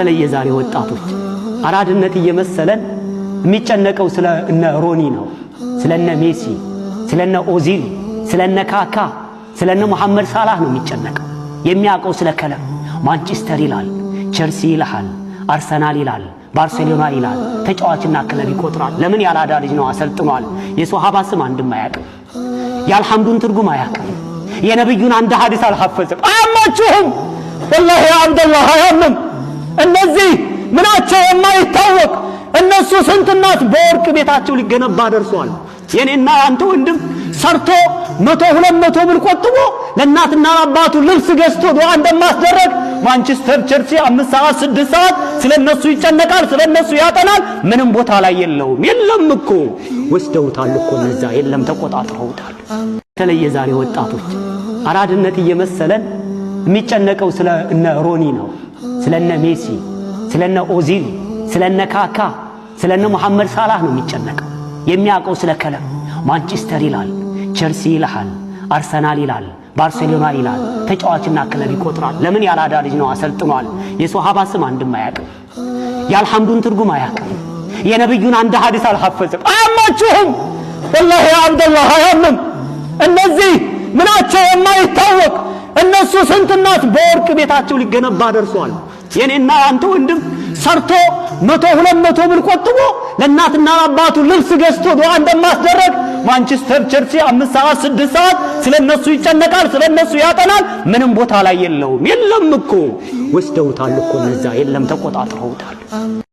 በተለይ የዛሬ ወጣቶች አራድነት እየመሰለን የሚጨነቀው ስለ እነ ሮኒ ነው፣ ስለ እነ ሜሲ፣ ስለ እነ ኦዚል፣ ስለ እነ ካካ፣ ስለ እነ መሐመድ ሳላህ ነው የሚጨነቀው። የሚያውቀው ስለ ክለብ ማንቸስተር ይላል፣ ቸልሲ ይልሃል፣ አርሰናል ይላል፣ ባርሴሎና ይላል። ተጫዋችና ክለብ ይቆጥራል። ለምን? ያራዳ ልጅ ነው፣ አሰልጥኗል። የሶሃባ ስም አንድም አያውቅም። የአልሐምዱን ትርጉም አያውቅም። የነብዩን አንድ ሐዲስ አልሐፈዝም። አያማችሁም? ወላሂ አብደላህ አያምም። እነዚህ ምናቸው የማይታወቅ እነሱ ስንት እናት በወርቅ ቤታቸው ሊገነባ ደርሷል። የኔና ያንተ ወንድም ሰርቶ 100 200 ብር ቆጥቦ ለእናትና ለአባቱ ልብስ ገዝቶ ዱዓ እንደማስደረግ ማንቸስተር፣ ቸልሲ 5 ሰዓት 6 ሰዓት ስለ እነሱ ይጨነቃል፣ ስለ እነሱ ያጠናል። ምንም ቦታ ላይ የለውም። የለም እኮ ወስደውታል እኮ እነዛ፣ የለም ተቆጣጥረውታል። በተለይ የዛሬ ወጣቶች አራድነት እየመሰለን የሚጨነቀው ስለ እነ ሮኒ ነው፣ ስለ እነ ሜሲ፣ ስለ እነ ኦዚል፣ ስለ እነ ካካ፣ ስለ እነ መሐመድ ሳላህ ነው የሚጨነቀው። የሚያውቀው ስለ ክለብ ማንቸስተር ይላል፣ ቸልሲ ይልሃል፣ አርሰናል ይላል፣ ባርሴሎና ይላል። ተጫዋችና ክለብ ይቆጥራል። ለምን? ያራዳ ልጅ ነው፣ አሰልጥኗል። የሶሃባ ስም አንድም አያውቅም። የአልሐምዱን ትርጉም አያውቅም። የነብዩን አንድ ሐዲስ አልሐፈዝም። አያማችሁም? ወላሂ አብደላህ አያምም። እነዚህ ምናቸው የማይታወቅ እነሱ ስንት እናት በወርቅ ቤታቸው ሊገነባ ደርሷል። የኔና ያንተ ወንድም ሰርቶ 100 200 ብር ቆጥቦ ለእናትና ለአባቱ ልብስ ገዝቶ ዱዓ እንደማስደረግ ማንቸስተር፣ ቸልሲ 5 ሰዓት 6 ሰዓት ስለ እነሱ ይጨነቃል፣ ስለ እነሱ ያጠናል። ምንም ቦታ ላይ የለውም። የለም እኮ ወስደውታል እኮ እነዛ፣ የለም ተቆጣጥረውታል።